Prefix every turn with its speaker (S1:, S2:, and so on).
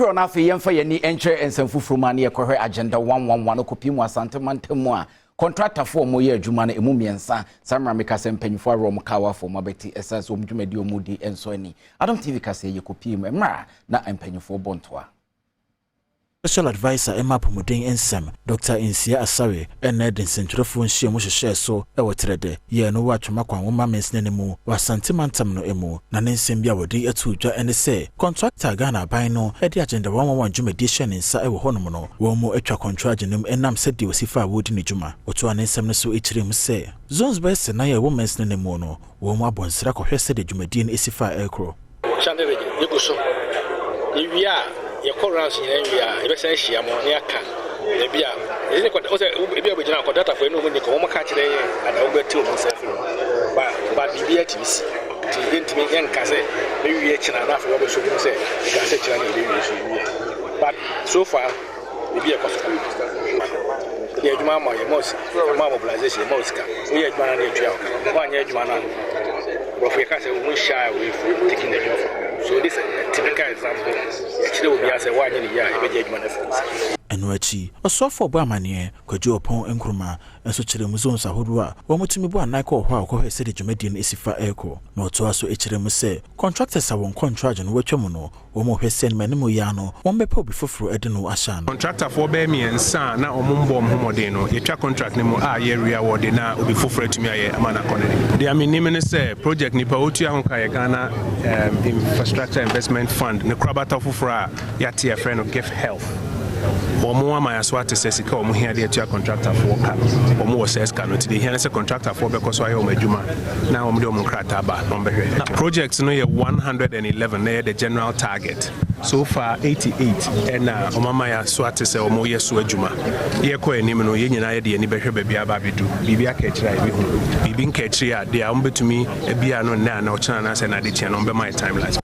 S1: Yɛmfiri ɔno afei yɛmfa yɛn ani nkyerɛ nsɛm foforɔ mu a ne yɛkɔhwɛ Agenda 111 kɔpie mu Asante mantam mu a kɔntratafoɔ a wɔyɛ adwuma no ɛmu mmiɛnsa saa mmerɛ meka sɛ mpanyinfoɔ awerɛ wɔn kawafoɔ wɔn abɛti ɛsiane sɛ wɔn dwumadi wɔn di nso ani. Adom TV kaseɛ yɛkɔpie mu mmerɛ a na mpanyinfoɔ bɔ ntoa.
S2: Special Adviser ma apɔmuden nsɛm, Dɔkta Nsia Asare na ɛde nsɛntwerɛfoɔ nhyiamu hyehyɛɛ so wɔ Trɛdɛ yɛɛ no wɔ Atwoma Kwanwoma mansini no mu wɔ Asante mantam no mu. Na ne nsɛm bi a wɔde too dwa ne sɛ, kɔntrakta a Ghana aban no de Agenda 111 dwumadie hyɛɛ ne nsa wɔ hɔnom no, wɔn mu atwa kɔntragye no mu ɛnam sɛdeɛ ɔsi faa wɔredi ne dwuma. Ɔtoaa ne nsɛm no so kyerɛɛ mu sɛ, Zones bɛyɛ sɛ nan a ɛwɔ mansini no mu no, wɔn abɔ nsra kɔhwɛ sɛdeɛ dwumadie no si faa ɛrekorɔ.
S3: Ashanti Region, yɛgu so. Yɛwie a, yɛkɔ rounds nyinaa wie a, yɛbɛsan ahyia mo na yɛaka ebi a ɛsɛ kɔda sɛ ebi a wɔbɛgyina kɔntratafo ɛne wɔn ni kɔ wɔn ka kyerɛ yɛn ana wɔbɛte wɔn nsa afiri hɔ ba ba biribi atumi si nti yɛntumi yɛnka sɛ bɛwie kyena na afei wɔbɛso mu sɛ ɛka sɛ kyena na yɛbɛwie so yɛwie, but so far biribi ɛkɔ so. Yɛ adwuma ama yɛ ma yɛ ma mobilization, yɛ ma sika, woyɛ adwuma no na yɛtua wo ka, woanyɛ adwuma no a, borɔfo yɛka sɛ won shy away from taking the job from. So this is a typical example. Yɛkyerɛ obiara sɛ woanyɛ ne yie a, yɛbɛgye adwuma no afiri nsa.
S2: Ɛno akyi, ɔsoafoɔ bɔ amanneɛ, Kwadwo Oppong Nkrumah, nso kyerɛɛ mu zones ahodoɔ a wɔtumi bɔ anan kɔɔ hɔ a wɔkɔhwɛɛ sɛdeɛ dwumadie no si fa rekɔ. Na ɔtoaa so kyerɛɛ mu sɛ, contractors a wɔn kɔntragye no wɔatwa mu no, wɔrehwɛ sɛ anim yi ara no, wɔbɛpɛ obi foforɔ de no ahyɛ ano.
S4: Kɔntraktafoɔ bɛyɛ mmiɛnsa a na wɔn mbɔɔ wɔn ho mmɔden no, yɛtwa contract no mu a yɛ re-award na obi foforɔ atumi ayɛ ama no akɔ n'anim. Deɛ menim ne sɛ project nipa a ɔtua ho ka yɛ Ghana Infrastructure Investment Fund ne korabata foforɔ a yɛate yɛfrɛ no Gift Health. Wɔn ama yɛaso ate sɛ sika a wɔn hia de atua kɔntraktafoɔ ka no, wɔn wɔ saa sika no, nti deɛ ɛhia ne sɛ kɔntraktafoɔ bɛkɔ so ayɛ wɔn adwuma na wɔn de wɔn nkrataa ba na wɔn bɛhwɛ. Project no yɛ 111 na ɛyɛ the general target. So far 88 ɛna wɔn ama yɛaso ate sɛ wɔn yɛ so adwuma. Yɛkɔ anim no, yɛn nyinaa yɛde yɛn ani bɛhwɛ baabi aba abɛdu. Biribi aka akyire a yɛbɛhu. Biribi nka akyire a, deɛ wɔn bɛtumi abia no nnɛ anaa ɔkyena anaasɛ n'adekyea no, wɔn bɛma yɛ timelines.